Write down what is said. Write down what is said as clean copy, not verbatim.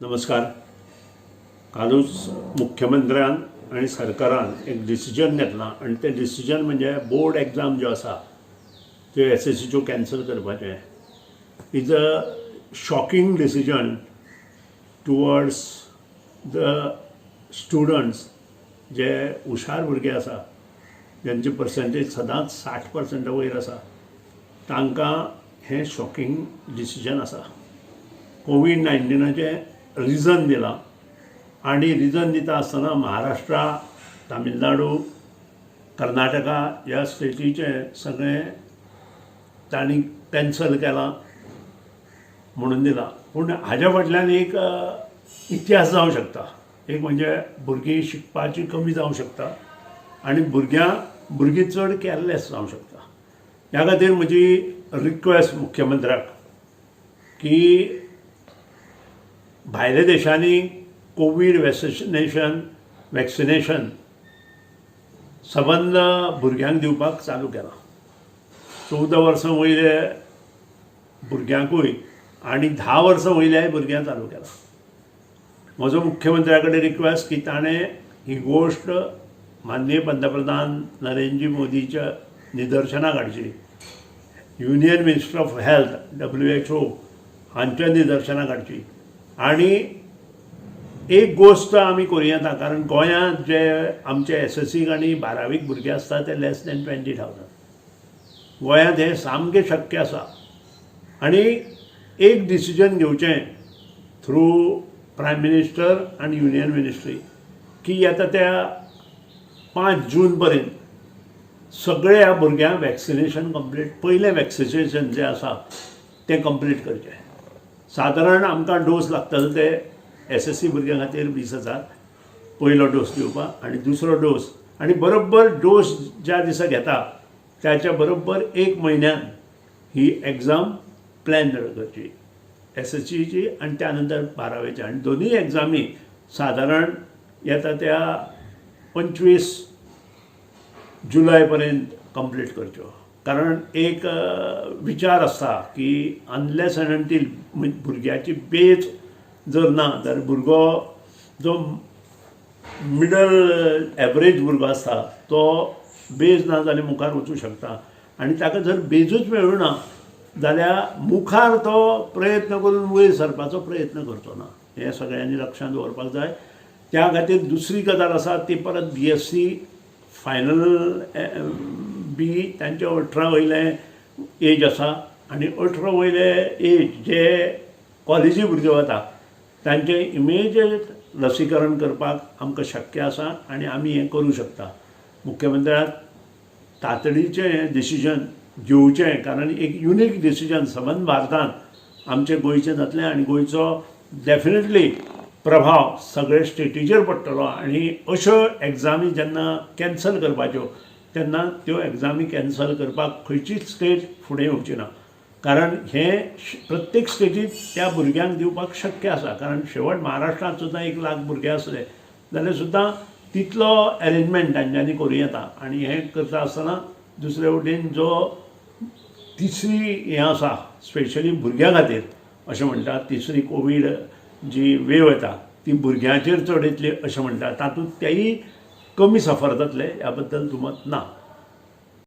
नमस्कार. कालूच मुख्यमंत्र्यान आनी सरकारान एक डिसिजन घेतलां आनी तें डिसिजन म्हणजे बोर्ड एग्जाम ज्यो आसा त्यो एसएससीच्यो कॅन्सल करपाचें is a shocking decision towards the students जे हुशार भुरगे आसा, ज्यांची पर्संटेज सदांच 60 पर्संटा वयर आसा, तांकां हें शॉकिंग डिसिजन आसा. कोवीड 19चें रिजन दिलां आनी रिजन दिता आसतना महाराष्ट्रा, तामिळनाडू, कर्नाटका ह्या स्टेटीचें सगळें तांणी कॅन्सल केलां म्हणून दिलां. पूण हाज्या फाटल्यान एक इतिहास जावं शकता. एक म्हणजे भुरगीं शिकपाची कमी जावं शकता आनी भुरगीं चड कॅरलेस जावं शकता. ह्या खातीर म्हजी रिक्वेस्ट मुख्यमंत्र्याक की भायल्या देशांनी कोवीड वॅक्सिनेशन सबंद भुरग्यांक दिवपाक चालू केलां, 14 वर्सां वयले भुरग्यांकूय आनी 10 वर्सां वयल्याय भुरग्यांक चालू केलां. म्हजो मुख्यमंत्र्या कडेन रिक्वेस्ट की ताणें ही गोश्ट माननीय पंतप्रधान नरेंद्र मोदीच्या निदर्शनाक हाडची, Union Minister of Health, WHO हांच्या निदर्शनाक हाडची आनी एक गोश्ट आमी करूं येता, कारण गोंयांत जे आमचे एसएससीक आनी बारावीक भुरगे आसता ते लेस दॅन 20,000. गोंयांत हें सामकें शक्य आसा आनी एक डिसिजन घेवचें थ्रू प्रायम मिनिस्टर आनी युनियन मिनिस्ट्री की येता त्या 5 जून पर्यंत सगळे ह्या भुरग्यांक वॅक्सिनेशन कंप्लीट, पयलें वॅक्सिनेशन जें आसा तें कंप्लीट करचें. सादारण आमकां डोस लागतले ते एसएससी भुरग्यां खातीर 20,000 पयलो डोस दिवपाक आनी दुसरो डोस आनी बरोबर डोस ज्या दिसा घेता त्याच्या बरोबर एक म्हयन्यान ही एग्जाम प्लॅन करची एसएससीची आनी त्या नंतर बारावेची आनी दोनूय एग्जामी सादारण येता त्या 25 जुलय पर्यंत कंप्लीट करच्यो. कारण एक विचार आसता की अनलेस एंड अंटील भुरग्याची बेज जर ना जाल्यार भुरगो जो मिडल एवरेज भुरगो आसता तो बेज ना जाल्यार मुखार वचूं शकता आनी ताका जर बेजूच मेळूना जाल्यार मुखार तो प्रयत्न करून वयर सरपाचो प्रयत्न करचो ना. हें सगळ्यांनी लक्षांत दवरपाक जाय. त्या खातीर दुसरी गजाल आसा ती परत बीएससी फायनल बी तांचे 18 वयलें एज आसा आनी 18 वयले एज जे कॉलेजी भुरगे वता तांचें इमिजिएट लसीकरण करपाक आमकां शक्य आसा आनी आमी हें करूं शकता. मुख्यमंत्र्याक तातडीचें हें डिसिजन घेवचें, कारण एक युनीक डिसिजन सबंद भारतांत आमचें गोंयचें जातलें आनी गोंयचो डेफिनेटली प्रभाव सगळे स्टेटीचेर पडटलो. आनी अश्यो एग्जामी जेन्ना कॅन्सल करपाच्यो तेन्ना त्यो एग्जामी कॅन्सल करपाक खंयचीच स्टेट फुडें येवची ना, कारण हें प्रत्येक स्टेटीत त्या भुरग्यांक दिवपाक शक्य आसा. कारण शेवट महाराष्ट्रांत सुद्दां 1 लाख भुरगे आसले जाल्यार सुद्दां तितलो एरेंजमेंट तांच्यांनी करूं येता. आनी हें करता आसतना दुसरे वटेन जो तिसरी हें आसा, स्पेशली भुरग्यां खातीर अशें म्हणटात, तिसरी कोवीड जी वेव येता ती भुरग्यांचेर चड येतली अशें म्हणटात, तातूंत तेय कमी सफर जातले ह्या बद्दल दुमत ना.